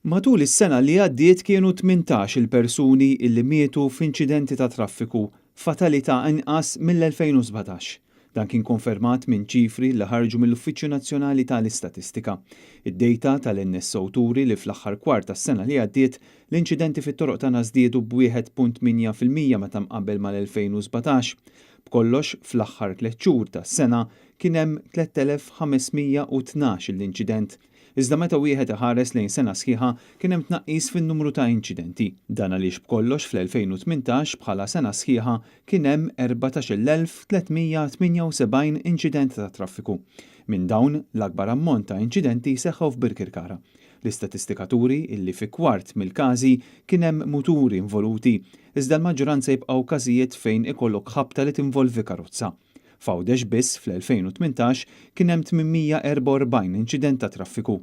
Matul is-sena li għaddiet kienu 18 il-persuni illi mietu f'inċidenti ta' traffiku, fatalità inqas mill-2017. Dan kien konfermat minn ċifri li ħarġu mill-Uffiċċju Nazzjonali tal-Istatistika. Id-data tal-NSO turi li fl-aħħar kwart tas-sena li għaddiet l-inċidenti fit-toroq tagħna żdiedu b'1.8% meta mqabbel mal-2017. B'kollox, fl-aħħar 3 xhur tas-sena kien hemm 3512 l-inċident. Iżda meta wieħed iħares lejn sena sħiħa, kien hemm tnaqqis fin-numru ta' inċidenti. Dan għaliex b'kollox fl-2018 bħala sena sħiħa kien hemm 14,378 inċident ta' traffiku. Minn dawn, l-akbar ammont ta' inċidenti seħħu f'Birkirkara. L-istatistika turi illi fi kwart mill-każi kien hemm muturi involuti, iżda l-maġġoranza jibqgħu każijiet fejn ikollok ħabta li tinvolvi karozza. F'Għawdex biss fl-2018 kien hemm 844 inċident ta' traffiku.